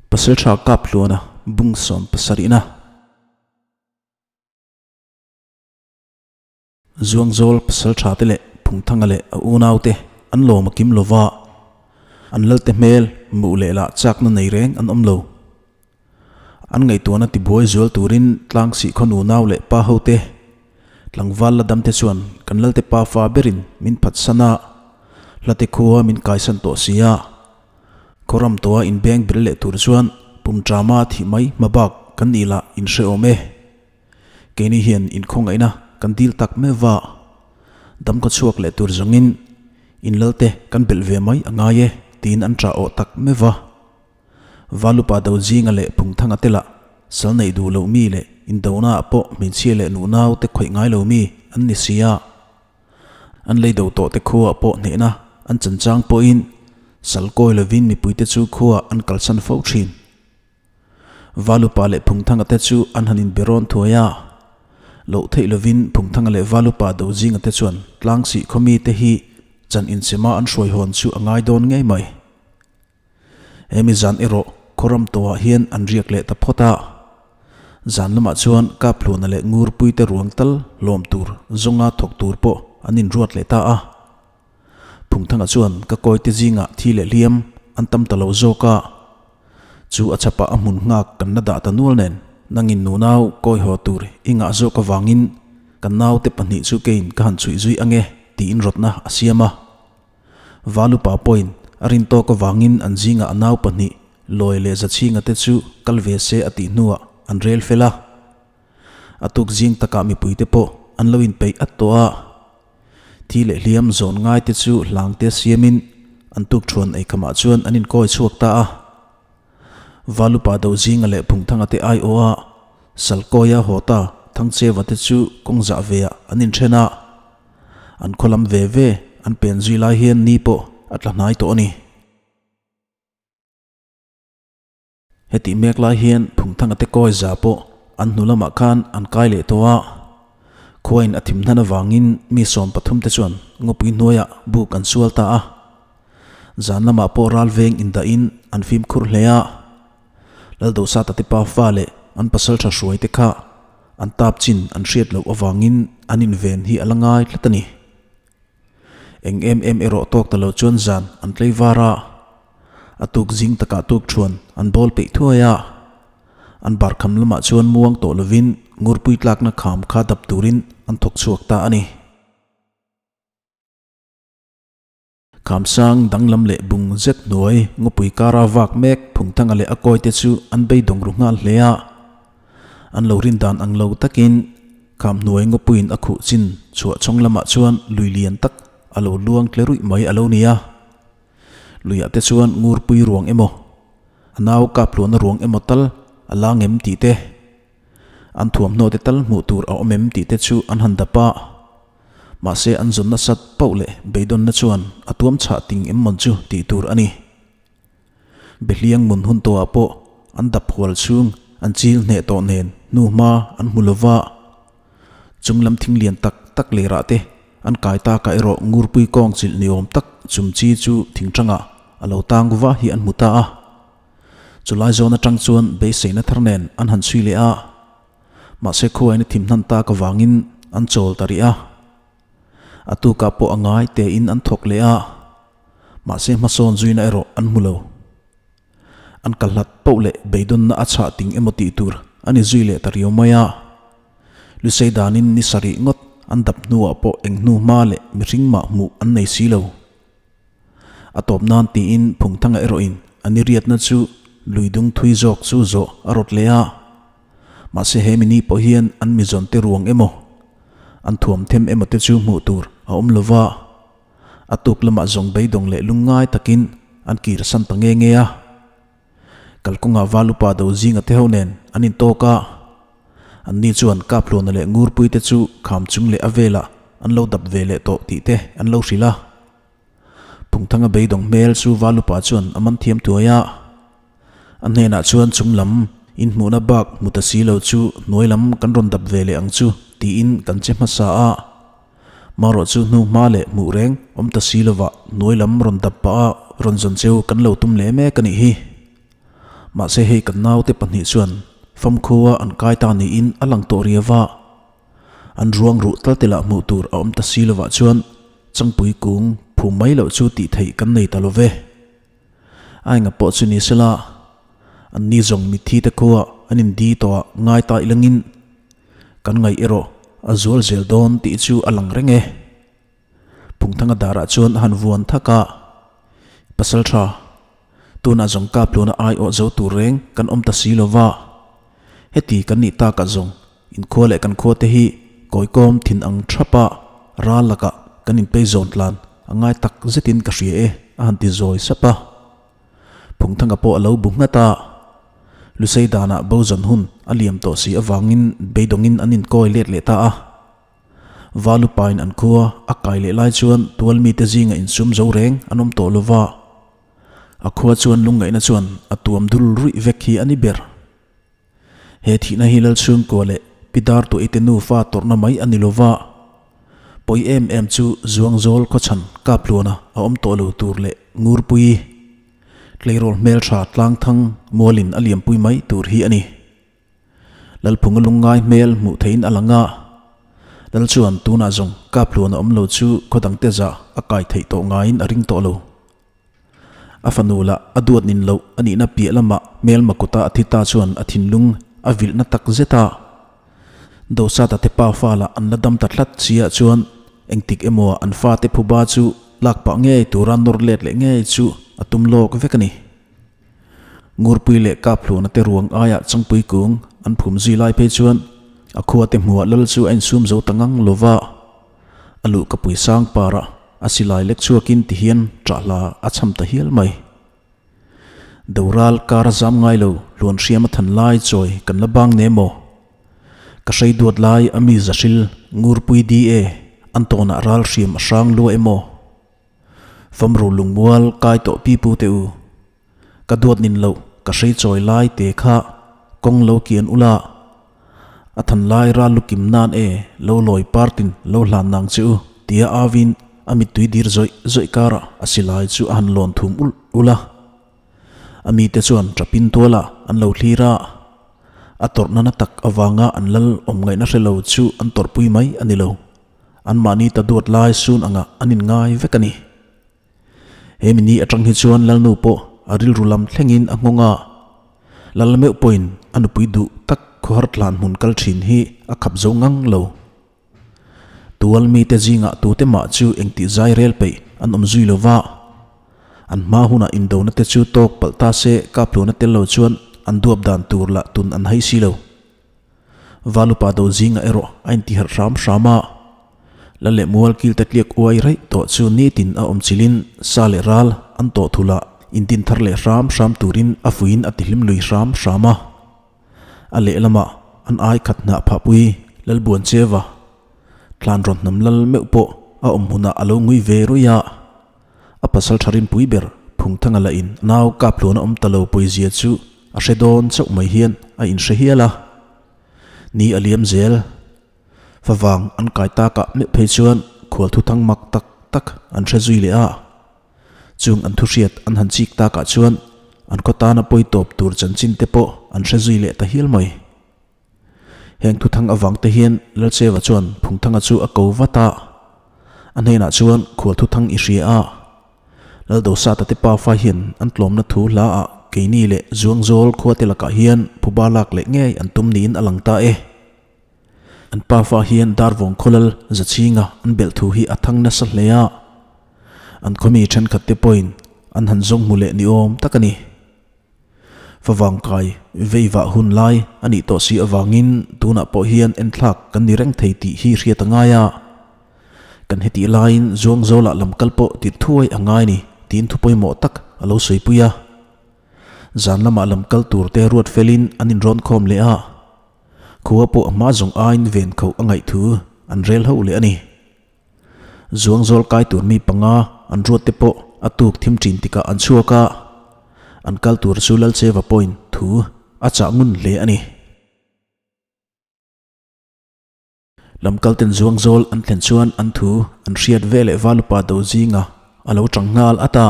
Pasalṭha Kaphluana bung 70na. Zuangzawl pasalṭha te leh Phungthanga leh a unaute an lawm a kim lova, an lalte hmel hmuh leh lah chakna nei reng an awm lo. An ngaihtuahna tibuai zual turin tlang sihkhaw nunau leh pa hote, tlangval la damte chuan kan lalte pa fa berin min phatsan a, hlate khua min kaisan tawh si a. Khawram tawha inbeng bil leh tur chuan pum ṭama thih mai hma bak kan nih lah inhrehawm e. Keini hian inkhawngaihna kan dil tak meuh va, dam ka chhuak leh tur zawngin inlalte kan belh ve mai a ngai e tiin an ṭah awh tak meuh va. Valupa do zinga leh Phungthanga te lah sal neih duh loh mi leh indonaah pawh hmeichhia leh nuhnau te khawih ngai lo mi an ni si a. An lei do tawh te khuaah pawh hnehna an chanchang pawhin sal kawi lovin mipuite chu khuaah an kalsan fo thin. Valupa leh Phungthanga te chu an han inbe rawn thuai a. Loh theih lovin Phungthanga leh Valupa do zinga te chuan tlang sih khaw mite hi chan inchema an hruai hawn chu a ngai dawn ngei mai. Hemi zan erawh khawram tawhah hian an riak leh ta phawt a. Zan lamah chuan Kaphluana leh Ngurpuite ruang tal hlawm tur zawnga thawk tur pawh an inruat leh ta a. Phungthanga chuan ka kawite zingah thi leh hliam an tam ta lo zawk a. Chu a chhapah a hmun nghak kan la dah ta nual nen nangin nunau kawi haw tur i ngah zawk avangin kan naute pahnih chu keiin ka han chhuih zui ange tiin rawtna a siam a. Valupa pawhin a rin tawk avangin an zingah a nau pahnih Lawi leh Zachhinga te chu kal ve se a tih hnuah an rel fel a. A tuk zing takah mipuite pawh an lo inpeih at tawh a. Thi leh hliam zawn ngai te chu hlang te siamin an tuk thuan eikhamah chuan an inkawi chhuak ta a. Valupa do zinga leh Phungthanga te aiawha Salkawia haw ta Thangcheva te chu kawng zah veah an inthen a. An khaw lam ve ve an pen zui lai hian ni pawh a tla hnai tawh a ni. Hetih mek lai hian Phungthanga te kawi za pawh an hnu lamah khan an kai leh tawh a. Khuain a thim hnan avangin mi 13 te chuan ngawpui hnuaiah buk an sual ta a. Zan lamah pawh ral veng indahin an fimkhur hle a. Laldosa tate pa fa leh an pasal tha hruai te kha an tap chin an hriat loh avangin an inven hi a la ngai tlat a ni. Eng em em erawh tawk ta lo chuan zan an tlei var a, a tuk zing takah tuk thuan an bawl peih thuai a. An bar kham lamah chuan muang tawh lovin ngurpui tlakna kham kha dap turin an thawk chhuak ta a ni. Khamsang danglam leh bung zet hnuai ngawpui kara vak mek Phungthanga leh a kawite chu an beidawng ru nghal hle a. An lo rin dan ang lo takin kham hnuai ngawpuiin a khuh chin chhuah chhawng lamah chuan lui lian tak a lo luang tle ruih mai a lo ni a. Luiah te chuan ngurpui ruang emaw, a nau kapluana ruang emaw tal a la ngem tih te, an thuamhnaw te tal hmuh tur a awm em tih te chu an han dap a. Mahse an zawn nasat pauh leh beidawnna chuan a tuam chhah ting em mawn chu tih tur a ni. Behliang mun hun tawhah pawh an dap hual chhung an chil hneh tawh nen hnu hma an hmu lova. Chung lam thing lian tak tak lerah te an kai takah erawh ngurpui kawng chilh ni awm tak chum chi chu thing tangah a lo tang va hi an hmu ta a. Chulai zawn atang chuan beiseina thar nen an han chhui leh a. Mahse khuain a thim hnan tak avangin an chawl ta rih a. A tukah pawh a ngai tein an thawk leh a, mahse hmasawn zuina erawh an hmu lo. An kal hlat poh leh beidawnna a chhah ting emaw tih tur a ni zui leh ta riau mai a. Lusei danin ni sarih ngawt an dap hnuah pawh eng hnu hma leh mihring mah hmuh an nei si lo. A tawp nan tiin Phungthanga erawhin a ni riatna chu luidung thui zawk chu zawh a rawt leh a. Mahse he mini pawh hian an mizawn te ruang emaw, an thuam them emaw te chu hmuh tur a awm lo va. A tuk lamah zawng beidawng leh lungngai takin an kir san ta nge nge a. Kalkawngah Valupa do zinga te ho nen an intawk a. Anni chuan Kaphluana leh Ngurpui te chu kham chung leh a velah an lo dap ve leh tawh tih te an lo hrilh a. Phungthanga beidawng hmel chu Valupa chuan a man thiam thuai a. A hnenah chuan chung lam inhmuhna bak hmu ta si lo chu hnuai lam kan rawn dap ve leh ang chu tiin kan che hmasa a. Marawh chu hnu hma leh hmuh reng awm ta si lovah hnuai lam rawn dap pah a rawn zawn cheu kan lo tum leh mek a nih hi. Mahse hei kan naute pahnih chuan famkhua an kai ta niin a lang tawh riau a. An ruang ruh tal te lah hmuh tur a awm ta si lovah chuan changpui kung phum mai loh chu tih theih kan nei ta lo ve. A enga pawh chu ni sela, an ni zawng mitthi te khua an indi tawh ah ngai ta ilangin kan ngaih erawh a zual zel dawn tih chu a lang reng e. Phungthanga darah chuan a han vuan thak a, Pasal tha, tunah zawng kap hluna aiawh zo tur reng kan awm ta si lo va, heti kan nih takah zawng inkhua leh kan khua te hi kawikawm thin ang thapa ral lakah kan inpei zawn tlan a ngai tak zetin ka hria e a han ti zawi sap a. Phungthanga pawh a lo bu nghat a, Lusei danah bo zawn hun a liam tawh si avangin beidawngin an inkawi let leh ta a. Valupain an khua a kai leh lai chuan tual mite zinga insum zo reng an awm tawh lova, a khua chuan lungngaihna chuan a tuam dul ruih vek hi a ni ber. He thihna hi Lalchhungkua leh Pi Dartuaite nufa tawrhna mai a ni lova, pawi em em chu Zuangzawl khawchhan Kapluana a awm tawh lo tur leh Ngurpui tleirawl hmeltha Tlangthang mualin a liampui mai tur hi a ni. Lalphunga lungngai hmel hmuh theihin a lang a, Lal chuan tunah zawng Kapluana awm lo chu khaw dangte zah a kai theih tawh ngaiin a ring tawh lo. A fanu lah a duat nin loh a nihna piah lamah hmelma kuta a thi ta chuan a thinlung a vilhna tak zet a. Dosata te pa fa lah an la dam ta tlat chiah chuan engtik emaw an fate phuba chu lak pah ngei tura nawr let leh ngei chu a tum lawk vek a ni. Ngurpui leh Kaphluna te ruang aiah Changpui kung an phum zui lai phei chuan a khua te hmuah lal chu a insum zo ta ngang lo va, a luh ka pui sang parah a silai lek chhuakin ti hian ṭahla a cham ta hial mai. Doral kar a zam ngai lo hluan hriam a than lai chawi kan la bang ne maw? Ka hrei duat lai a mi zahril Ngurpui di e an tawnah ral hriam a hrang lua emaw? Famru lungmual kai tawh pipu teh u. Ka duat nin loh ka hrei chawi lai te kha kawng lo kian ula. A than lai ral lu kim nan e lo lawi partin lo hlan nang che u tia avin a mittui dir zawih zawih karah a silai chu a han lawn thum ulh ulh a. A mite chuan tapin tualah an lo thlir a. A tawrhna na tak avanga an lal awm ngaihna hre lo chu an tawrhpui mai a ni lo. Anmahni ta duat lai sun angah an inngai vek a ni. He mini atang hi chuan Lalnu pawh a rilru lam thlengin a nghawng a, Lal meuh pawhin a nupui duh tak khawhar tlan hmun kal thin hi a khap zo ngang lo. Tual mite zingah tute mah chu engtih zai rel peih an awm zui lo va, an hma hunah indona te chu tawk palh ta se kaphluna tel lo chuan an duap dan tur lah tun an hai si lo. Valupa do zingah erawh a intiharh hram hram a, la leh mual kil te tliak uai raih tawh chu nitin a awm chilin sa leh ral an tawh thul a, intin thar leh hram hram turin a fuiin a tihlim lui hram hram a. A lehlamah an ai khat hnah phahpui Lalbuan Cheva thlan rawn hnam lal meuh pawh a awm hunah a lo ngui ve ruih a, a pasal tha rinpui ber Phungthanga lah in nau Kaphluana awm ta lo pawizia chu a hre dawn chauh mai hian a inhre hial a. Ni a liam zel. Favang an kai takah meuh phei chuan khual thuthang mak tak tak an hre zui leh a. Chung an thuhriat an han chik takah chuan an khaw tana pawi tawp tur chanchin te pawh an hre zui leh ta hial mai. Heng thuthang avang te hian Lalcheva chuan Phungthanga chu a ko vat a, a hnenah chuan khual thuthang i hria a, Laldosata te pafa hian an tlawmna thu hla ah keini leh Zuangzawl khua te lakah hian phuba lak leh ngei an tum niin a lang ta e. An pafa hian Darvawng khawlal Zachhinga an belh thu hi a thang nasa hle a, an khawmi thenkhat te pawhin an han zawng hmu leh ni awm tak a ni. Favangkai veivah hun lai a nih tawh si avangin tunah pawh hian enthlak kan ni reng thei tih hi hriat a ngai a. Kan hetih laiin Zuangzawlah lam kal pawh tirh thuai a ngai ni tiin thu pawimawh tak a lo sawipui a. Zan lamah lam kal tur te ruat felin an inrawn khawm leh a. Khua pawh a hma zawng aiin ven kho a ngaih thu an rel ho leh a ni. Zuangzawl kai tur mi panga an ruat te pawh a tuk thim thin tikah an chhuak a, an kal tur chu Lalcheva pawhin thu a chah ngun hle a ni. Lamkalten Zuangzawl an thlen chuan an thu an hriat ve leh Valupa do zinga a lo tang nghal at a.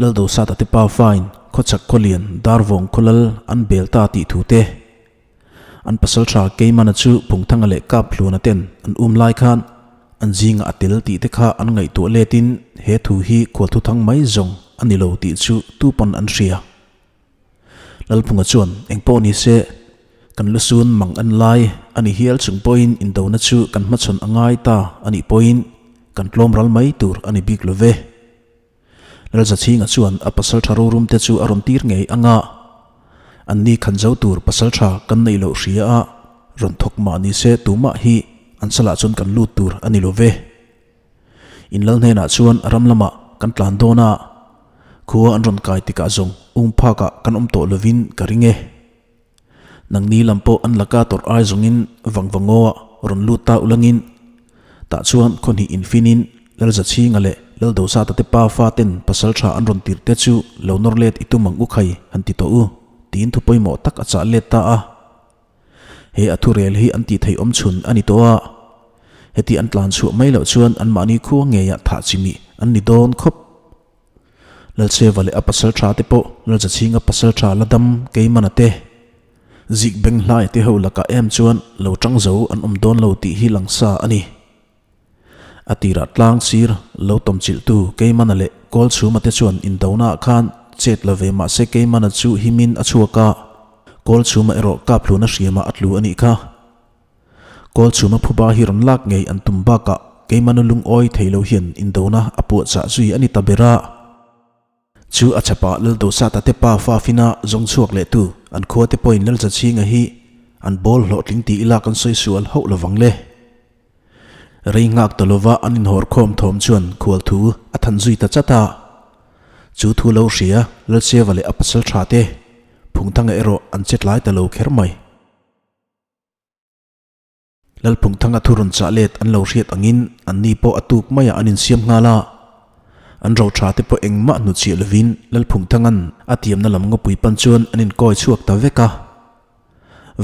Laldosata te pa fain khawchhak khawlian Darvawng khawlal an bel ta tih thu te, an pasaltha Keimana chu Phungthanga leh Kaphluna ten an um lai khan an zingah a tel tih te kha an ngaihtuah letin he thu hi khualthuthang mai zawng a ni lo tih chu tu pawn an hria. Lalphunga chuan engpawh ni se, kan lusun mang an lai a ni hial chung pawhin indona chu kan hmachhawn a ngai ta a nih pawhin kan tlawm ral mai tur a ni bik lo ve. Lalzachhinga chuan a pasaltha rorum te chu a rawn tir ngei ang a, anni khan zo tur pasaltha kan neih loh hria a rawn thawk mah ni se tumah hi an salah chuan kan lut tur a ni lo ve. In lal hnenah chuan ram lamah kan tlan dawn a, khua an rawn kai tikah zawng um phakah kan awm tawh lovin ka ring e. Nangni lam pawh an laka tawrh ai zawngin vangvangaw ah rawn lut ta ulangin tah chuan khawhnih infinin Lalzachhinga leh Laldosata te pa faten pasal tha an rawn tirh te chu lo nawr let i tum ang u khai han ti tawh u tiin thu pawimawh tak a chah let ta a. He a thurel hi an tih theih awm chhun a ni tawh a, heti an tlan chhuah mai loh chuan anmahni khua ngeiah thah chimih an ni dawn khawp. Lalcheva leh a pasal tha te pawh Lalzachhinga pasal tha la dam Keimana te, Zik beng hlai te ho lakah em chuan lo tang zo an awm dawn lo tih hi langsa a ni. A tirah tlang sir lo tawm chilhtu Keimana leh Kawlchhuma te chuan indonaah khan chet la ve mahse Keimana chu himin a chhuak a, Kawlchhuma erawh Kaphluna hriamah a tlu a nih kha. Kawlchhuma phuba hi rawn lak ngei an tum bakah Keimana lungawi thei lo hian indona a puahchah zui a ni ta ber a. Chu a chhapah Laldosata te pa fa fina zawng chhuak leh tu an khua te pawhin Lalzachhinga hi an bawl hlawhtling ti ila kan sawi sual hauh lovang le. Rei nghak ta lova an inhawr khawm thawm chuan khual thu a than zui ta chat a. Chu thu lo hria Lalcheva leh a pasal tha te Phungthanga erawh an che tlai ta lo kher mai. Lalphungthanga thu rawn chah let an lo hriat angin anni pawh a tuk maiah an insiam nghal a. An roṭha te pawh engmah hnuchhiah lovin Lalphungthanga'n a tiamna lam ngawpui pan chuan an inkawi chhuak ta vek a.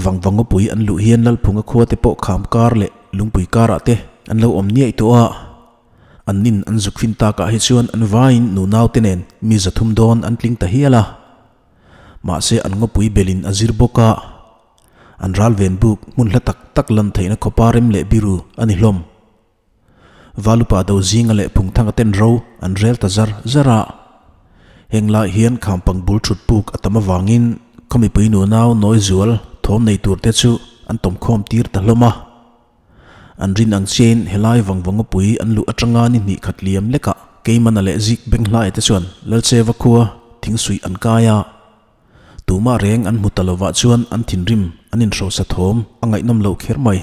Vangva ngawpui an luh hian Lalphunga khua te pawh kham kar leh lungpui karah te an lo awm niaih tawh a. An nin an zuk fin takah hi chuan an vaiin nunau te nen mi 300 dawn an tling ta hial a. Mahse an ngawpui belin a zir bawk a. An ral ven buk hmun hla tak tak lan theihna khawpa rem leh biru a ni hlawm. Valupa do zinga leh Phungthanga ten ro an rel ta zar zar a. Heng lai hian khampang bul thut puk a tam avangin khaw mipui nunau nawi zual thawm nei tur te chu an tawmkhawm tir ta hlawm a. An rin ang chiain helai vangvawnga pui an luh atanga ni hnih khat liam lekah Keimana leh Zik Benghlaia te chuan Lalcheva khua thingsuih an kai a. Tumah reng an hmu ta lovah chuan an thinrim an inhrosa thawm a ngaihnawm loh kher mai.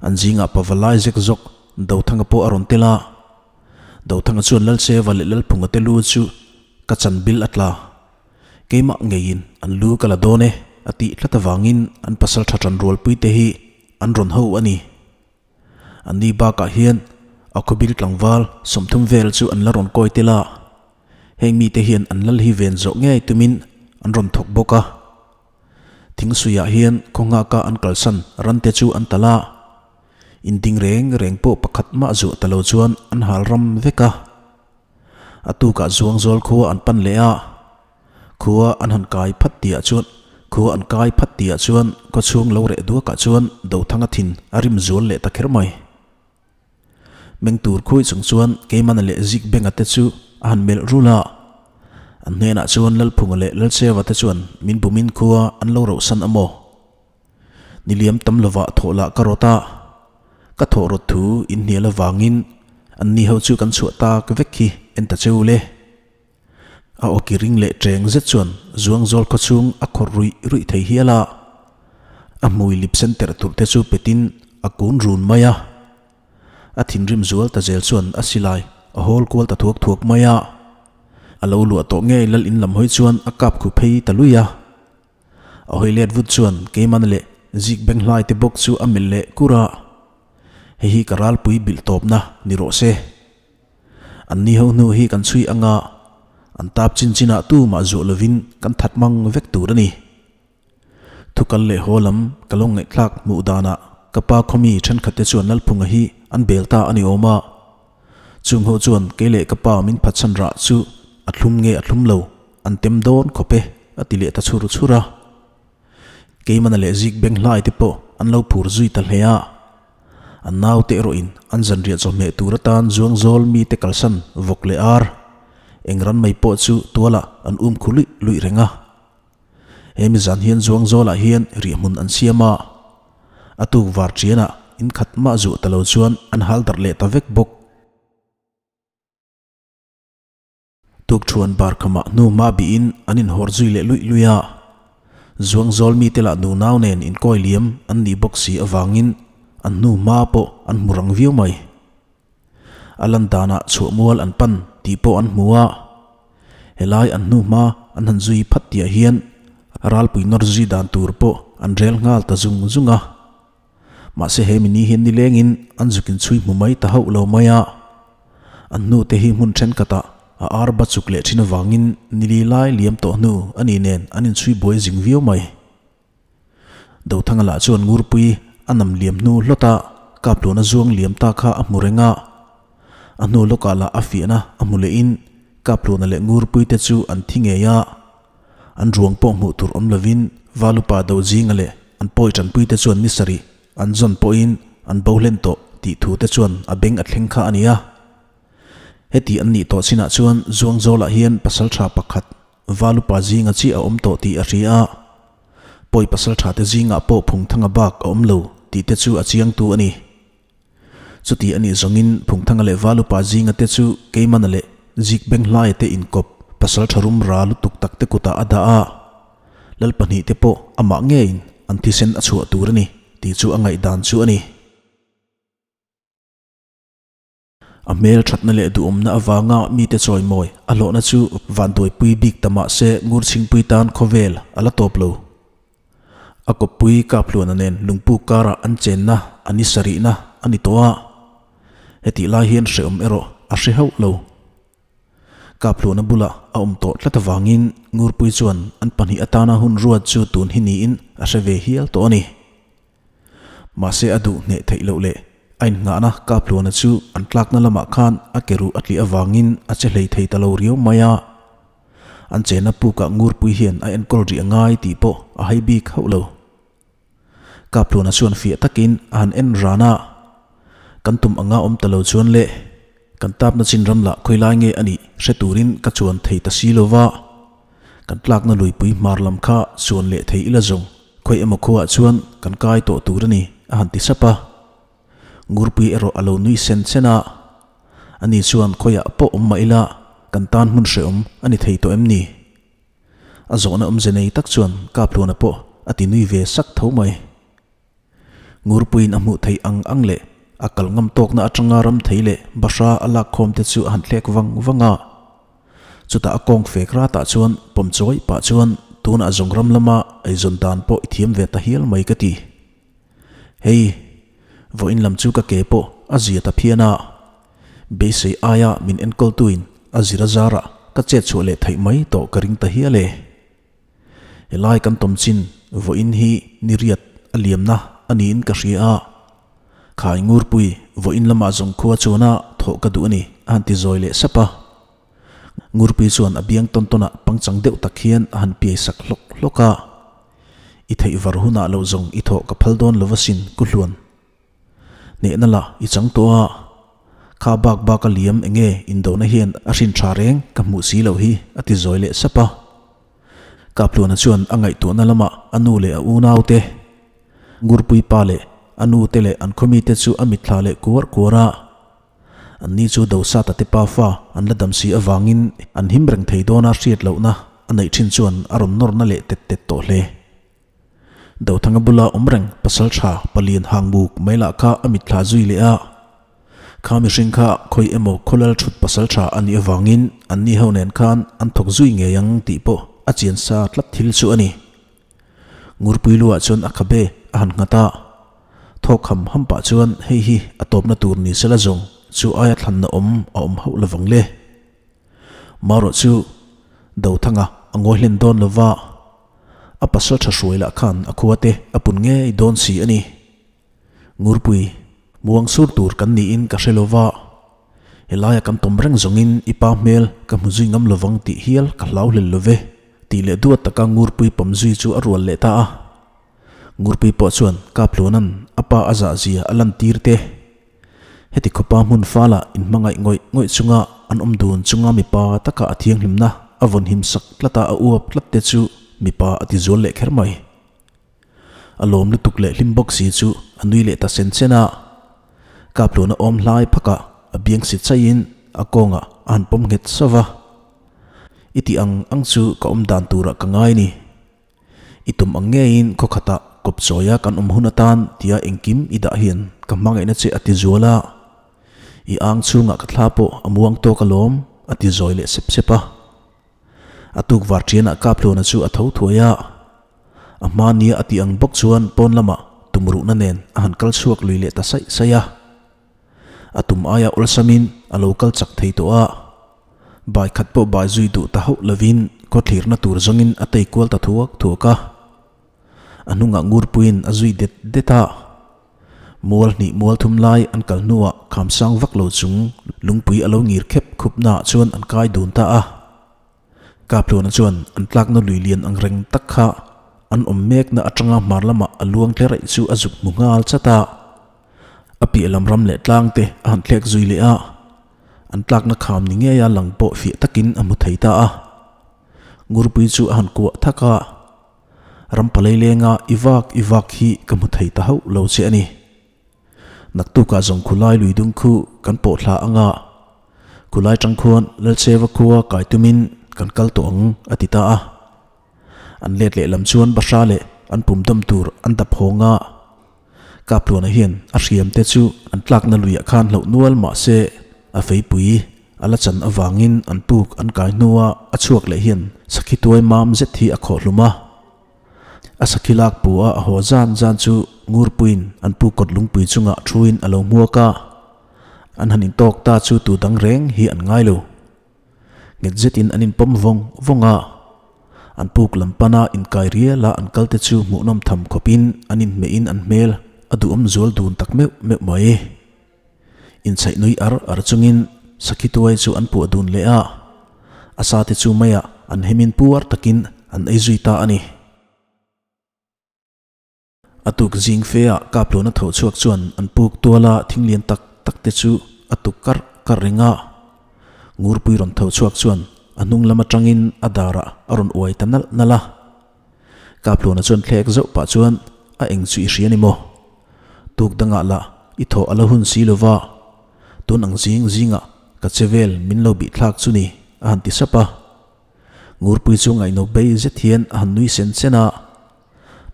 An zingah pavalai zek zawk Dothanga pawh a rawn tel a. Dothanga chuan Lalcheva leh Lalphunga te lu chu ka chan bil a tla. Keimah ngeiin an lu ka la dawn e a tih tlat avangin an pasal tha tan rualpui te hi an rawn ho a ni. Anni bakah hian a khawbil tlangval 30 vel chu an la rawn kawi tel a. Heng mite hian an lal hi ven zawh ngei tumin an rawn thawk bawk a. Thingsuiah hian khaw nghaka an kalsan rante chu an tal a. Inding reng reng pawh pakhat mah zuah ta lo chuan an hal ram vek a. A tukah Zuangzawl khua an pan leh a. Khua an han kai phat tihah chuan khua an kai phat tihah chuan khawchhung lo reh duakah chuan Dothanga thin a rim zual leh ta kher mai. Meng tur khuai chung chuan Keimana leh Zik Benga te chu a han melh rul a. An hnenah chuan Lalphunga leh Lalcheva te chuan min bumin khua an lo rohsan a maw? Niliam tam lovah thawh lah ka rawt a, ka thawh rawt thu inhnial avangin anni ho chu kan chhuah tak vek hi en ta cheu le. A awki ring leh ṭeng zet chuan Zuangzawl khawchhung a khawrh ruih ruih thei hial a. A hmui lip sen terh turh te chu petin a kun run mai a. A thinrim zual ta zel chuan a silai a hawl kual ta thuak thuak mai a. A lo luah tawh ngei lal in lam hawi chuan a kap khu phei ta lui a. A hawi let vut chuan Keimana leh Zik Benghlai te bawk chu a melh leh kur a. Hei hi ka ralpui bilh tawpna ni rawh se. An ni ho hnu hi kan chhui anga an tap chin chinah tu mah zuah lovin kan that mang vek tur a ni. Thukal leh haw lam ka lo ngaihthlak hmuh danah ka pa khawmi thenkhat te chuan Lalphunga hi an bel ta a ni awm a. Chung ho chuan kei leh ka pa min phatsan rah chu a thlum nge a thlum lo an tem dawn khawp e a ti leh ta chhur chhur a. Keimana leh zik beng hlai te pawh an lo phur zui ta hle a. An naute erawhin an zanriah chawhmeh tur atan zuang zawl mite kalsan vawk leh ar eng ran mai pawh chu tualah an um khu luih luih reng a. He mi zan hian zuang zawlah hian riahhmun an siam a, a tuk var ṭianah in khat mah zuah ta lo chuan an hal darh leh ta vek bawk. Tukṭhuan bar khamah hnu hma bihin an inhawr zui leh luih luih a, zuang zawl mite lah nunau nen inkawi liam an nih bawk si avangin an hnu hma pawh an hmu rang viau mai. A lan danah chhuah mual an pan tih pawh an hmu a, helai an hnu hma an han zui phat tihah hian ralpui nawr zui dan tur pawh an rel nghal ta zung zung a. Mahse he mini hian nilengin an zuk inchhui hmu mai ta hauh lo mai a, an hnu te hi hmun thenkhatah a arba chuk leh thin avangin nili lai liam tawh hnu a ni nen an inchhui buai zing viau mai. Dothanga lah chuan Ngurpui a nam liam hnu hlawt a, Kapluna zuang liam ta kha a hmu reng a. A hnu lawkah lah a fiahna a hmu lehin Kapluna leh Ngurpui te chu an thi ngei a. An ruang pawh hmuh tur awm lovin Valupa Dozinga leh an pawi tanpui te chuan ni sarih an zawn pawhin an bo hlen tawh tih thu te chuan a beng a thleng kha a ni a. Heti an nih tawh chinah chuan Zuangzawlah hian pasaltha pakhat Valupa zinga chiah a awm tawh tih a hria a, pawi pasal tha te zingah pawh Phungthanga bak a awm lo tih te chu a chiangtu a ni. Chuti a nih zawngin Phungthanga leh Valupa zinga te chu Keimana leh Zikbenghlaia te inkawp pasal tha rum ra lutuk tak te kutah a dah a, Lal pahnihte pawh amah ngeiin an thisen a chhuah tur a ni tih chu a ngaihdan chu a ni. A hmel thatna leh duhawmna avanga mite chawimawi a hlawhna chu vanduaipui bik ta mah se Ngurchhingpui tan khawvel a la tawp lo. A kawppui Kaphluana nen lungpuk karah an chenna a ni sarihna a ni tawh a, hetih lai hian hrehawm erawh a hre hauh lo. Kaphluana bulah a awm tawh tlat avangin Ngurpui chuan an pahnih atana hun ruat chu tun hi niin a hre ve hial tawh a ni. Mahse a duh hneh theih loh leh a innghahna Kaphluana chu an tlakna lamah khan a ke ruh a tlih avangin a che hlei thei ta lo riau mai a. An chena pukah Ngurpui hian a enkawl rih a ngai tih pawh a hai bik hauh lo. Kaphluana chuan fiah takin a han en ran a, Kan tum anga awm ta lo chuan le, kan tapna chin ram lah khawilai nge a nih hre turin ka chuan thei ta si lo va. Kan tlakna luipui hmar lam kha chuan leh thei ila zawng khawi emaw khuaah chuan kan kai tawh tur a ni, a han ti sap a. Ngurpui erawh a lo nui sen sen a. Ani chuan khawiah pawh awm mah ila kan tan hmun hrehawm a ni thei tawh em ni? A zawhna awmze nei tak chuan Kaphluana pawh a ti nui ve sak tho mai. Ngurpuiin a hmuh theih ang ang leh a kal ngam tawkna atanga ram thei leh bahra a lak khawm te chu a han thlek vang vang a. Chutah a kawng fek ratah chuan pawm chawi pah chuan tunah zawng ram lama eizawn dan pawh i thiam ve ta hial mai ka ti. Hei, vawiin lam chu ka ke pawh a zia ta phian a. Beisei aia min enkawltuin a zir a zarah ka chet chhuah leh theih mai tawh ka ring ta hial e. Helai kan tawm chin vawiin hi ni riat a liamna a niin ka hria a, Khai Ngurpui vawiin lamah zawng khua chuana thawh ka duh a ni a han ti zawi leh sap a. Ngurpui chuan a biang tawn tawnah pangchang deuh tak hian a han piai sak hlawk hlawk a, I theih var hunah lo zawng i thawh ka phal dawn lo asin ku hluan. Hnehna lah i chang tawh a, kha bak bak a liam enge indohna hian a hrin tha reng ka hmuh si loh hi a ti zawi leh sap a. Kaphluana chuan a ngaihtuahna lamah a nu leh a unaute, Ngurpui pa leh a nute leh an khawmite chu a mitthla leh kuar kuar a. Anni chu Dosata te pafa an la dam si avangin an him reng thei dawna hriat lohna a neih thin chuan a rawn nawrna leh tet tet tawh hle. Dothanga bula awm reng pasal tha palian hang buk mai lah kha a mitthla zui leh a. Kha mihring kha khawi emaw khawlal thut pasal tha a nih avangin anni ho nen khan an thawk zui ngei ang tih pawh a chian sa tlat thil chu a ni. Ngurpui luah chuan a khabe a han nghat a. Thawk ham ham pah chuan hei hi a tawpna tur ni sela zawng chu aia thlanna awm a awm hauh lovang le. Marawh chu Dothanga a ngawi hlen dawn lova. A pasal tha hruai lah khan a khua te a pun ngei dawn si a ni. Ngurpui, muang sur tur kan niin ka hre lo va. Helaia kan tawm reng zawngin i pa hmel ka hmu zui ngam lovang tih hial ka hlau hlel lo ve, tih leh duat taka Ngurpui pawm zui chu a rual leh ta a. Ngurpui pawh chuan Kapluanan a pa a zah zia a lantir te. Heti khawpa hmun fala inhmangaih ngawih ngawih chunga an awm dun chunga mipa taka a thianghlimna a vawn him sak tlata a uap tlat te chu mipa a ti zual leh kher mai. A lawm lutuk leh hlim bawk si chu a nui leh ta sen sen a. Kapluana awm hlai phakah a biang si chaihin a kawngah a han pawm nghet sauh va. I tih ang ang chu ka awm dan turah ka ngai ni. I tum ang ngeiin khaw khatah kawp chawia kan awm hun atan tia engkim i dah hian ka hmangaihna che a ti zual a. I ang chhungah ka thla pawh a muang tawk alawm a ti zawi leh sep sep a. A tuk var ṭianah Kapluana chu a tho thuai a. A hma nia a tih ang bawk chuan pawn lamah tumruhna nen a han kal chhuak lui leh ta saih saih a. A tum aia awlsamin a lo kal chak thei tawh a. Bai khat pawh bai zui duh ta hauh lovin khawthlirna tur zawngin a tei kual ta thuak thuak a. A hnungah ngurpuiin a zui det det a. Mual hnih mual thum lai an kal hnuah kham sang vak lo chung lungpui a lo ngir khep khup naah chuan an kai dun ta a. Kapluana chuan an tlakna lui lian ang reng tak kha an awm mekna atanga hmar lamah a luang tle raih chu a zuk hmu nghal chat a. A piah lam ram leh tlang te a han thlek zui leh a, an tlakna kham ni ngeia lang pawh fiah takin a hmu thei ta a. Ngurpui chu a han kuah thak a, Ram palei lenga i vak i vak hi ka hmu thei ta hauh lo che a ni. Naktukah zawng khulai lui dung khu kan pawh thla anga khulai tang khuan Lalcheva khua kai tumin kan kal tawh ang a ti ta a. An let lehlam chuan Bahra leh an pum dam tur an dap hawng a. Kapluana hian a hriam te chu an tlakna luiah khan hloh nual mah se a feipui a la chan avangin an puk an kai hnua a chhuak leh hian sakhi tuai mam zet hi a khawh hlum a. A sakhi lak pu a a haw zan zan chu Ngurpuiin an pu kawt lungpui chungah thuin a lo hmuak a. An han intawk ta chu tu dang reng hi an ngai lo. Nghet zetin an inpawm vawng vawng a, an puk lam pana inkai riala an kalte chu hmuhnawm tham khawpin an inhmehin an hmel a duhawm zual dun tak meuh meuh mai. Inchhaih nui ar ar chungin sakhi tuai chu an puah dun leh a, a sate chu meiah an hemin puar takin an ei zui ta a ni. A tuk zing fe ah Kapluna tho chhuak chuan an puk tuala thing lian tak tak te chu a tuk karh karh reng a. Ngurpui rawn tho chhuak chuan a hnung lam atangin a darah a rawn uai ta nalh nalh a. Kapluna chuan thlek zauh pah chuan a eng chu i hria ni maw? Tuk dangah lah i thawh a la hun si lova, tun ang zing zingah ka che vel min lo bih thlak chu ni a han ti sap a. Ngurpui chu ngaihno bei zet hian a han nui sen sen a.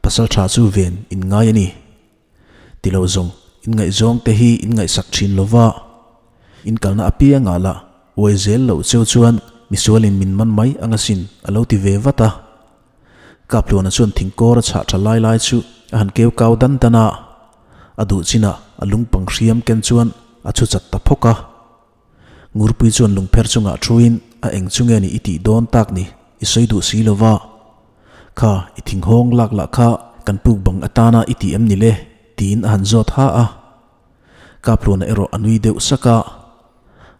Pasal tha chu ven in ngai a ni. Ti lo zawng, in ngaihzawng te hi in ngaihsak thin lo va. In kalna apiangah lah uai zel loh cheu chuan misualin min man mai ang asin a lo ti ve vat a. Kapluana chuan thingkawr a chhah tha lai lai chu a han keu kau dan dan a. A duh chinah a lungpang hriam ken chuan a chhu chat ta phawk a. Ngurpui chuan lungpher chungah thuin a eng chu nge ni i tih dawn tak ni i sawi duh si lo va. Kha i thinghawng lak lah kha kan puk bang atana i ti em ni le? tiin a han zawt ha a. Kapluana erawh a nui deuh sak a.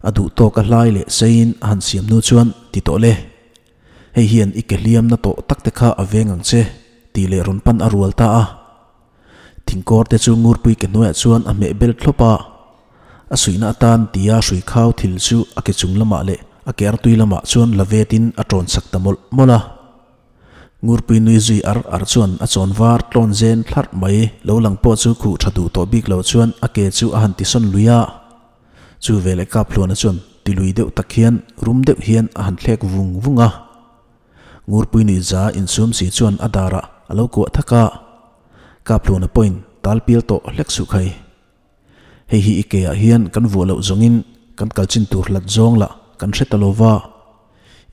A duh tawk a hlai leh seiin a han siam hnu chuan ti tawh le. Hei hian i ke hliamna tawh tak te kha a veng ang che tih leh rawn pan a rual ta a. Thingkawr te chu Ngurpui ke hnuaiah chuan a hmeh bel thlawp a, a suihna atan tia hrui khau thil chu a ke chung lamah leh a ke artui lamah chuan la vetin a ṭawn sak ta mawlh mawlh a. Ngurpui nui zui ar ar chuan a chawn var tlawn zen thlarh mai lo lang pawh chu khuh ṭha duh tawh bik lo chuan a ke chu a han tisawn lui a. Chu veleh Kaphluana chuan ti lui deuh tak hian rum deuh hian a han thlek vung vung a. Ngurpui nui za insum si chuan a darah a lo kuah thak a, Kaphluna pawhin tal pial tawh hlek suh khai. Hei hi i ke ah hian kan vuah loh zawngin kan kal chin tur hlat zawng lah kan hre ta lo va,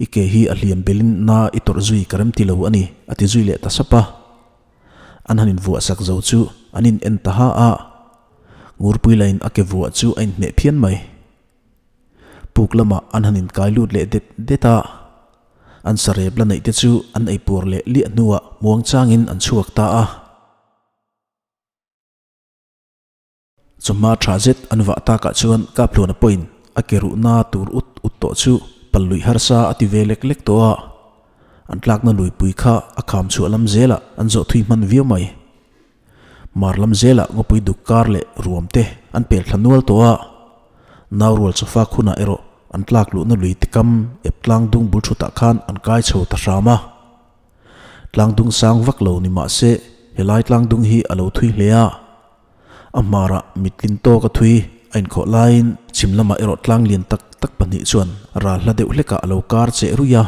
i ke hi a hliam belin na i tawrh zui ka rem ti lo a ni a ti zui leh ta sap a. An han invuah sak zo chu an in en ta ha a, Ngurpui lain a ke vuah chu a inhmeh phian mai. Puk lamah an han inkai lut leh det det a, an sarep la neih te chu an eipuar leh liah hnuah muang changin an chhuak ta a. Chawhma tha zet an vah takah chuan Kapluana pawhin a ke ruhna tur ut ut tawh chu pal luih harsa a ti ve lek lek tawh a. An tlakna luipui kha a kham chhuah lam zelah an zawh thui hman viau mai. Mar lam zelah ngawpui duk kar leh ruam te an pel thla nual tawh a. Nau rual chawfak hunah erawh an tlak luhna lui te kam ep tlang dung bul thutah khan an kai chho ta hram a. Tlang dung sang vak lo ni mah se helai tlang dung hi a lo thui hle a. A hmarah mitlin tawk a thui a inkhawh laiin chhim lamah erawh tlang lian tak tak pahnih chuan ral hla deuh hlekah a lo kar cheh ruih a.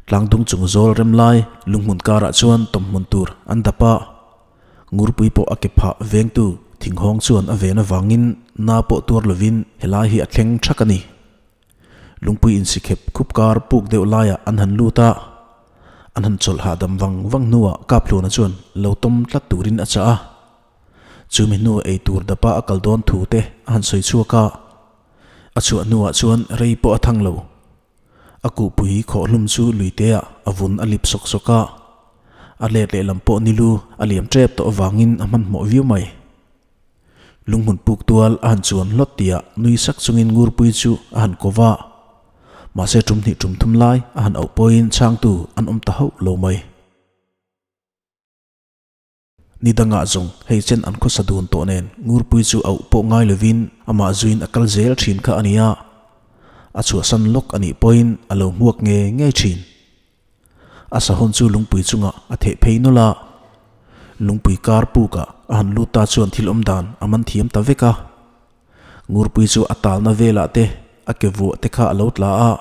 Tlangdung chung zawl rem lai lunghmun karah chuan tawmhmun tur an dap a, Ngurpui pawh a ke phah vengtu thinghawng chuan a ven avangin na pawh tuar lovin helai hi a thleng thak a ni. Lungpui insikhep khup kar puk deuh laiah an han lut a, an han chawlh hahdam vang vang hnuah Kaphluna chuan lo tawm tlat turin a chah a. Chumi hnu ei tur dapa a kal dawn thu te a han sawi chhuak a, a chhuah hnuah chuan rei pawh a thang lo. A kuhpui khawhhlum chu luiteah a vun a lip sawk sawk a, a let lehlam pawh nilu a liam tep tawh avangin a hmanhmawh viau mai. Lunghmun puk tual a han chuan hlawt tihah nui sak chungin Ngurpui chu a han ko va, mahse tum hnih tum thum lai a han auh pawhin chhangtu an awm ta hauh lo mai. Ni dangah zawng hei chen an khawsa dun tawh nen Ngurpui chu auh pawh ngai lovin amah zuiin a kal zel thin kha a ni a, a chhuahsan lawk a nih pawhin a lo hmuak nge ngei thin. A sahawn chu lungpui chungah a theh phei nawlh a, lungpui kar pukah a han lut ta chuan thil awm dan a man thiam ta vek a. Ngurpui chu a talna velah te a ke vuah te kha a lo tla a,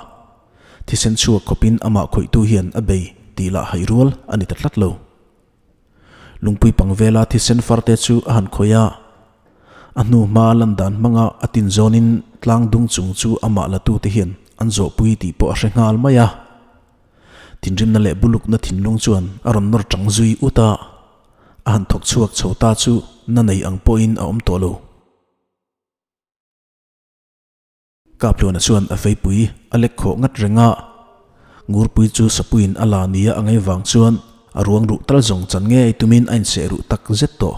thisen chhuak khawpin amah khawihtu hian a bei tih lah haih rual a ni ta tlat lo. Lungpui pang vela thisen farte chu a han khawih a, a hnu hma lan dan hmanga a tin zawnin tlang dung chung chu amah latute hian an zawhpui tih pawh a hre nghal mai a. Thinrimna leh bulukna thinlung chuan a rawn nawr chang zui ut a, a han thawk chhuak chho ta chu na nei ang pawhin a awm tawh lo. Kapluana chuan a veipui a lek khawh ngat reng a, Ngurpui chu sapuiin a la nia a ngei vang chuan a ruang ruh tal zawng chan ngei tumin a inseh ruh tak zet tawh.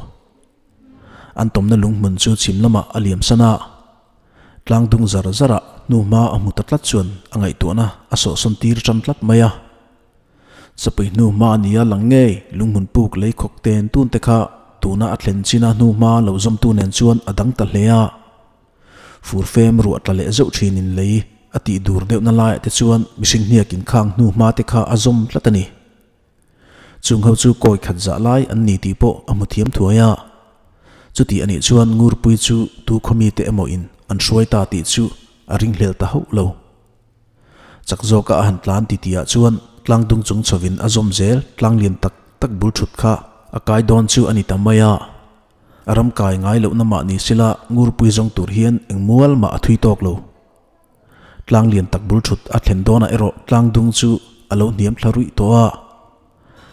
An tawmna lunghmun chu chhim lamah a liam san a, tlang dung zar zarah hnuhma a hmu ta tlat chuan a ngaihtuahna a sawhsawn tir tan tlat mai a. Sapui hnu hma a nia lang ngei lunghmun puk lei khawk ten tun te kha tuna a thlen china hnuhma lo zawmtu nen chuan a dang ta hle a. Furfem ruah tla leh zeuh thinin lei a tih dur deuhna laiah te chuan mihring hniakin khang hnu hma te kha a zawm tlat a ni. Chung ho chu kawi khat zah lai an ni tih pawh a hmu thiam thuai a. Chuti a nih chuan Ngurpui chu tu khawmi te emaw in an hruai ta tih chu a ringhlel ta hauh lo. Chak zawka a han tlan ti tihah chuan tlang dung chung chhovin a zawm zel tlang lian tak tak bul thut kha a kai dawn chu a ni ta mai a. A ram kai ngai lohna mah ni sila Ngurpui zawng tur hian eng mual mah a thui tawk lo. Tlang lian tak bul thut a thlen dawnah erawh tlang dung chu a lo hniam thla ruih tawh a.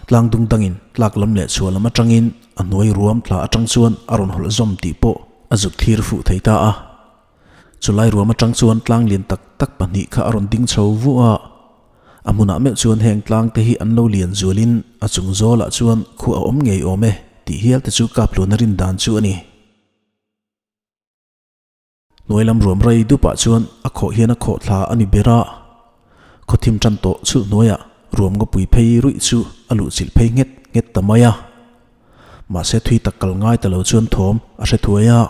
Tlang dung dangin tlak lam leh chhuah lam atangin a hnuai ruam thla atang chuan a rawn hawlh zawm tih pawh a zuk thlir fuh thei ta a. Chulai ruam atang chuan tlang lian tak tak pahnih kha a rawn ding chho vuah a. A hmunah meuh chuan heng tlang te hi an lo lian zualin a chung zawlah chuan khua a awm ngei awm e tih hial te chu Kapluana rin dan chu a ni. Hnuai lam ruam rei dupah chuan a khawh hian a khawh thla a ni ber a. Khawthim tan tawh chhulh hnuaiah ruam ngawpui phei ruih chu a luhchilh phei nghet nghet ta mai a. Mahse thui tak kal ngai ta lo chuan thawm a hre thuai a.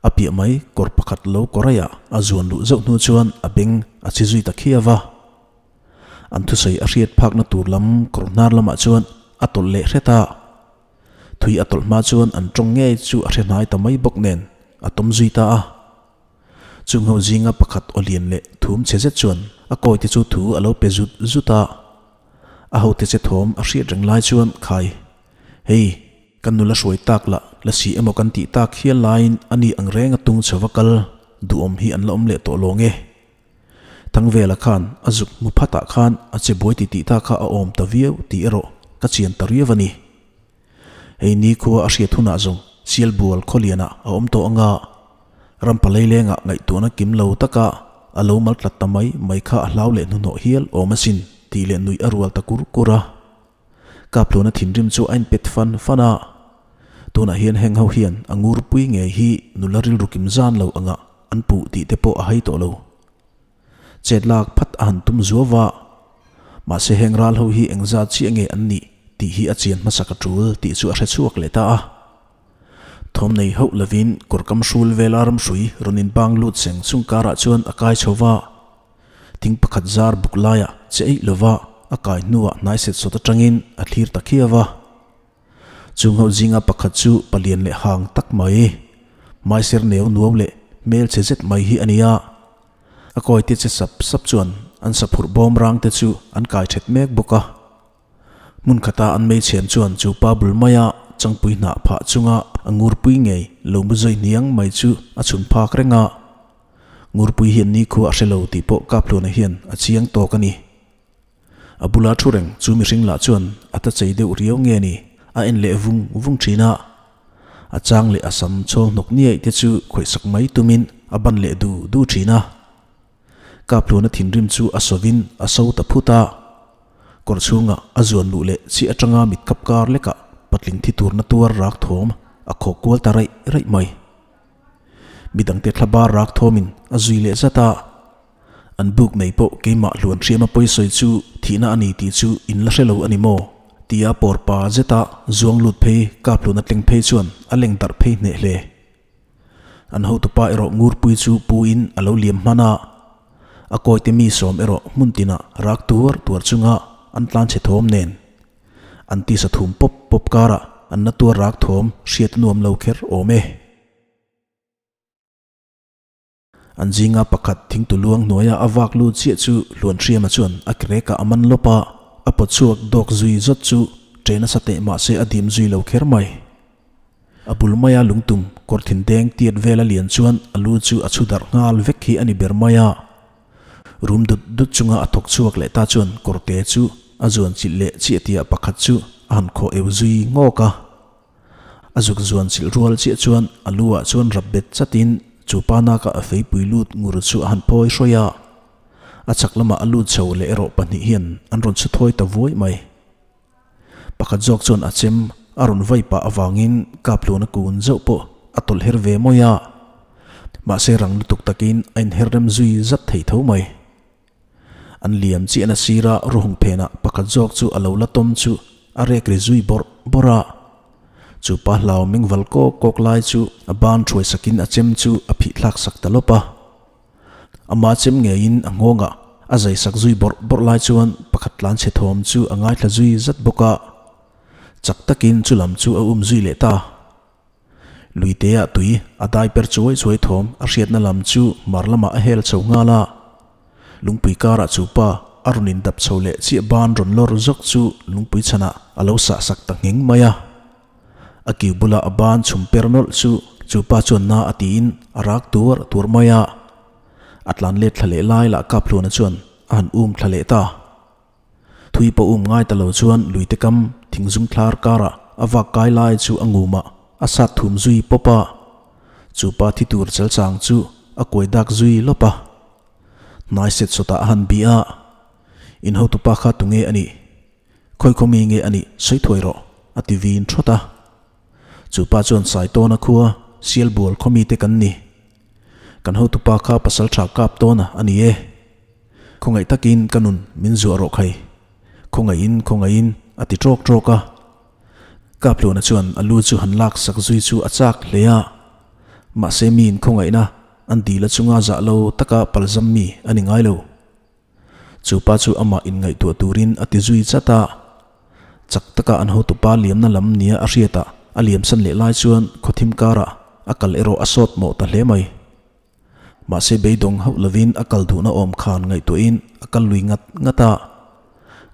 A piah mai kawr pakhat lo kawraiah a zuan luh zauh hnu chuan a beng a chi zui ta khiau a. An thusawi a hriat phakna tur lam kawr hnar lamah chuan a tawlh leh hret a. Thui a tawlh hma chuan an tawng ngei chu a hre hnai ta mai bawk nen a tawm zui ta a. Chung ho zinga pakhat aw lian leh thum chhe zet chuan a kawite chu thu a lo pe zut zut a. A hote che thawm a hriat reng lai chuan khai, Hei, Kan nula hruai tak lah la si emaw kan tih tak hial laiin a ni ang reng a tung chho va kal duhawm hi an la awm leh tawh lawng e. Thangvela khan a zuk hmu phatah khan a che buai ti tih ta kha a awm ta viau tih erawh ka chian ta riau a ni. Hei nikhua a hriat hunah zawng Sialbual khawlianah a awm tawh anga Rampalei lengah ngaihtuahna kim lo taka a lo mal tlat ta mai mai kha a hlau leh hnuhnawh hial awm asin tih leh nuih a rual ta kur kur a. Kapluana thinrim chu a inpet fan fan a, tunah hian heng ho hian a ngurpui ngei hi nula rilru kim zan lo anga. an puh tih te pawh a hai tawh lo. Chet lak phat a han tum zuau va, mahse heng ral ho hi engzat chiah nge an nih tih hi a chian hmasak a tul tih chu a hre chhuak leh ta a. Thawm nei hauh lovin kawrkam hrul vela ramhrui rawn inbang lut seng chung karah chuan a kai chho va. Thing pakhat zar buk laiah che eih lova a kai hnuah hnai set sawt atangin a thlir ta khiau a. Chung ho zinga pakhat chu palian leh hang tak mai, hmaiser neu nuau leh hmel chhe zet mai hi a ni a. A kawite che sap sap chuan an saphurh bawm rang te chu an kai thet mek bawk a. Hmun khata an meichhem chuan chu pa bul maia changpui hnah phah chunga a ngurpui ngei lo mu zawi hniang mai chu a chhun phak reng a. Ngurpui hian nikhua a hre lo tih pawh Kaphluna hian a chiang tawk a ni. A bula thu reng chu mihring lah chuan a ta chei deuh riau nge ni a en leh vung vung thin a. A chang leh a sam chhawl hnawk niaih te chu khawihsak mai tumin a ban leh du du thin a. Kaphluna thinrim chu a sawvin a so ta phut a. Kawr chhunga a zuan luh leh chi atanga mit kap kar lekah patling thi turna tuar rak thawm a khawk kual ta raih raih mai. Midangte thla bar rak thawmin a zui leh zat a. An buk nei pawh keimah hluan hriama pawisawi chu thihna a ni tih chu in la hre lo a ni maw? tia pawr pa zeta zuang lut phei Kaphluna tleng phei chuan a leng darh phei hneh hle. An hotupa erawh ngurpui chu pu in a lo liam hman a, a kawite mi sawm erawh hmun tinah rak tuar tuar chunga an tlan chhe thawm nen an tisa thum pawp pawp karah an na tuar rak thawm hriat a nuam lo kher awm e. An zinga pakhat thingtu luang hnuaia a vak lut chiah chu Hluanhriama chuan a krekah a man lawp a, a pawt chhuak dawk zui zawt chu ṭe nasa teh mah se a dim zui lo kher mai. A bul maia lungtum kawr thindeng tiat vela lian chuan a lu chu a chhu darh nghal vek hi a ni ber mai a. Rum dut dut chunga a thawk chhuak leh ta chuan kawrte chu a zuan chilh leh chiah tihah pakhat chu a han khawh eu zui ngawk a. A zuk zuan chilh rual chiah chuan a lu ah chuan rap bet chatin chu pa naka a feipui lut ngur chu a han phawi hrawi a. A chhak lamah a lut chho leh erawh pahnih hian an rawn chhu thawi ta vuai mai. Pakhat zawk chuan a chem a rawn vai pah avangin Kaphluna kun zauh pawh a tawlh her ve mawi a. Mahse rang lutuk takin a inher rem zui zat thei tho mai. An liam chiah na sira ruhung phenah pakhat zawk chu a lo la tawm chu a rek ri zui bawrh bawrh a. Chu pa hlau meng val kawk kawk lai chu a ban thuai sakin a chem chu a phih thlak sak ta lawp a. Ama chem ngeiin a nghawngah a zai sak zui bawrh bawrh lai chuan pakhat tlan chhe thawm chu a ngaithla zui zat bawk a. Chak takin chu lam chu a um zui leh ta. Luitea tui a dai per chuai chuai thawm a hriatna lam chu mar lamah a hel chho nghal a. Lungpui karah chu pa a rawn indap chho leh chiah ban rawn lawr zawk chu lungpui chhanah a lo sah sak ta ngheng mai a. A kiu bula a ban chhum per nawlh chu chu pa chuan na a tiin a rak tuar tuar mai a. A tlan let thla leh lai lah Kaphluana chuan a han um thla leh ta. Thui pawh um ngai ta lo chuan luite kam thingzung thlar karah a vak kai lai chu a ngumah a sat thum zui pawp a. Chu pa thi tur chal chang chu a kuai dak zui lawp a. Hnai set sawtah a han bih a, In hotupa kha tunge a nih? Khawi khaw mi nge a nih sawi thuai rawh, a ti vin thawt a. Chu pa chuan Saitawna khua Sialbual khaw mite kan ni. Kan hotupa kha pasal tha kap tawna a ni e. Khawngaih takin ka nun min zuah rawh khai. Khawngaihin, khawngaihin, a ti trawk trawk a. Kaphluna chuan a lu chu han lak sak zui chu a chak hle a. Mahse miin khawngaihna an dil a chunga zah lo taka palzam mi a ni ngai lo. Chu pa chu amah inngaihtuah turin a ti zui chat a. Chak taka an hotupa liamna lam nia a hriatah a liamsan leh lai chuan khawthim karah a kal erawh a sawt mawh ta hle mai. Mahse beidawng hauh lovin a kal duhna awm khan ngaihtuahin a kal lui ngat ngat a.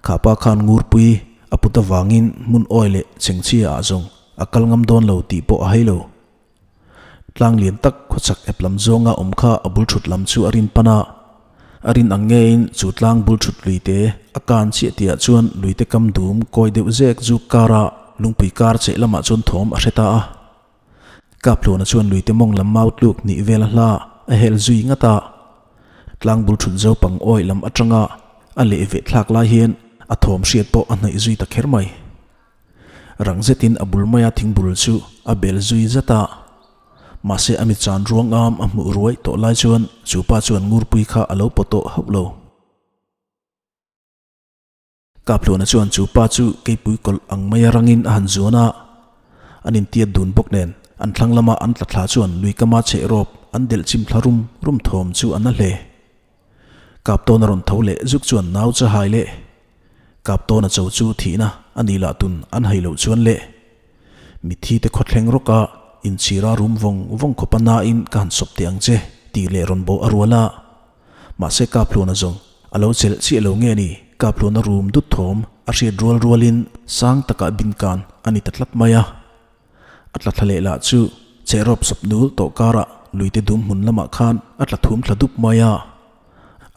Kha pa khan ngurpui a put avangin hmun awi leh chengchhia ah zawng a kal ngam dawn lo tih pawh a hei lo. Tlang lian tak khawchhak ep lam zawnga awm kha a bul thut lam chu a rin pan a. A rin ang ngeiin chu tlang bul thut luite a kan chiah tihah chuan luite kam dum kawi deuh zek zuk kara lungpui kar cheh lamah chuan thawm a hre ta a. Kaphluna chuan luite mawng lam mau tluk hnih vel a hla a hel zui ngat a. Tlangbul thut zo pang awih lam atanga a leh veh thlak lai hian a thawm hriat pawh a hnaih zui ta kher mai. Rang zetin a bul maia thingbul chu a bel zui zat a. Mahse a mitchan ruangam a hmuh ruai tawh lai chuan chu pa chuan Ngurpui kha a lo pawt tawh hauh lo. Kaphluana chuan chu pa chu keipui kawlh ang maia rangin a han zuan a, an intiat dun bawk nen an thlang lama an tla thla chuan lui kama cheh rawp an delh chim thla rum rum thawm chu a na hle. Kaptawna rawn tho leh zuk chuan nau cha hai leh Kaptawna cho chu thihna a nih lah tun an hai loh chuan leh mitthi te khawthleng rawka inchhira rum vawng vawng khawpa nain ka han sawp teh ang che tih leh rawn bawh a rual a. Mahse Kaphluana zawng a lo chelh chiah lo nge ni, Kaphluana rum dut thawm a hriat rual rualin sang takah bin kan a ni ta tlat mai a. A tla thla leh lah chu chehrawp sawp nul tawh karah luite dum hmun lamah khan a tla thum thla dup mai a.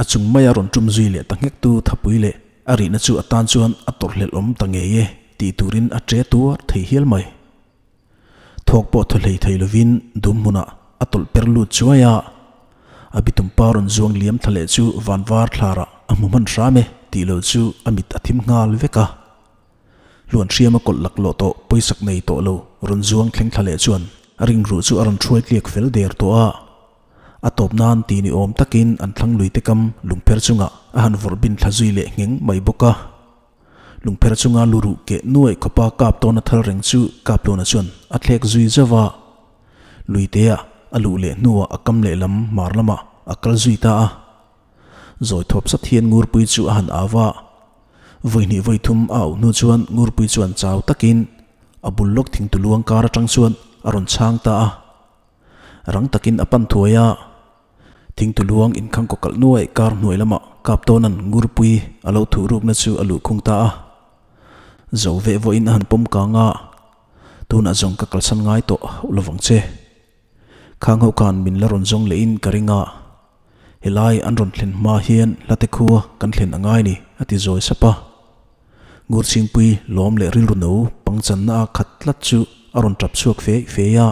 A chung maia rawn tum zui leh ta nghektu thapui leh a rihna chu a tan chuan a tawrhhlelh awm ta ngei e tih turin a che tuar thei hial mai. Thawk pawh thaw hlei thei lovin dum hmunah a tawlh per lut chuai a, a bitum pa rawn zuang liam thla leh chu van var thlarah a hmu hman hram e tih lo chu a mit a thim nghal vek a. Hluan hriama kawlh laklawh tawh pawisak nei tawh lo rawn zuang thleng thla leh chuan a ringruh chu a rawn hruai tliak fel der tawh a. A tawp nan ti ni awm takin an thlang lui te kam lungpher chungah a han vawrh bin thla zui leh ngheng mai bawk a. Lungpher chunga luruh keh nuaih khawpa kap tawna thal reng chu Kapluna chuan a thlek zui zauh a. Luitea a luh leh hnuah a kam lehlam hmar lamah a kal zui ta a. Zawi thawp sat hian Ngurpui chu a han au a. Vawi hnih vawi thum a auh hnu chuan Ngurpui chuan chau takin a bul lawk thingtu luang kar atang chuan a rawn chhang ta a. Rang takin a pan thuai a. Thingtu luang inkhang kaw kalh nuai kar hnuai lamah Kaptawna'n Ngurpui a lo thuh rukna chu a luh khung ta a. Zo veh vawiin a han pawm kang a, Tunah zawng ka kalsan ngai tawh hauh lovang che. Khang ho khan min la rawn zawng lehin ka ring a, helai an rawn thlen hma hian hlate khua kan thlen a ngai ni, a ti zawi sap a. Ngurchhingpui lawm leh rilru no pangchanna a khat tlat chu a rawn tap chhuak fei fei a.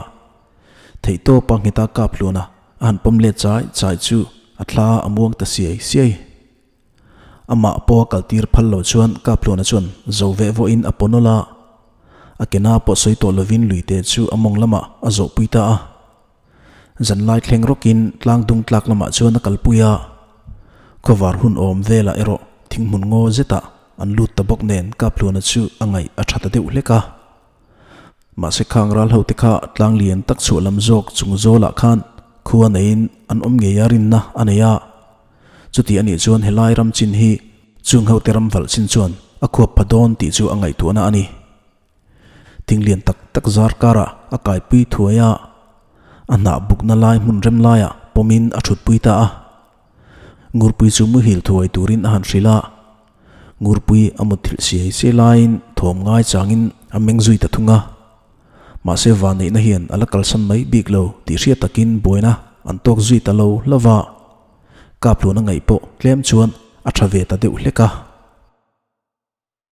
Theihtawpa ngheta kap hluana a han pawm let chai chai chu a thla a muang ta siai siai. Amah pawh a kaltir phal lo chuan kap hluana chuan zo veh vawhin a paw nawlh a, a ke na pawh sawi tawh lovin luite chu a mawng lamah a zawhpui ta a. Zanlai thleng rawkin tlang dung tlak lamah chuan a kalpui a, khawvar hun awm velah erawh thinghmun ngaw zetah an lut ta bawk nen kap hluana chu a ngaih a tha ta deuh hlek a. Mahse khang ral ho te kha tlang lian tak chhuah lam zawk chung zawlah khan khua neiin an awm ngei a rinna a nei a. Chuti a nih chuan helai ram chin hi chung ho te ram valh chin chuan a khuap pha dawn tih chu a ngaihtuahna a ni. Thing lian tak tak zar karah a kaipui thuai a, a hnah bukna lai hmun rem laiah pawmin a thutpui ta a. Ngurpui chu muhil thuai turin a han hrilh a. Ngurpui a mutthilh siai siai laiin thawm ngai changin a meng zui ta thung a. Mahse vanneihna hian a la kalsan mai bik lo tih hriat takin buaina an tawk zui ta lo hlauh a. Kapluan a ngaih pawh tlem chuan a tha ve ta deuh hlek a.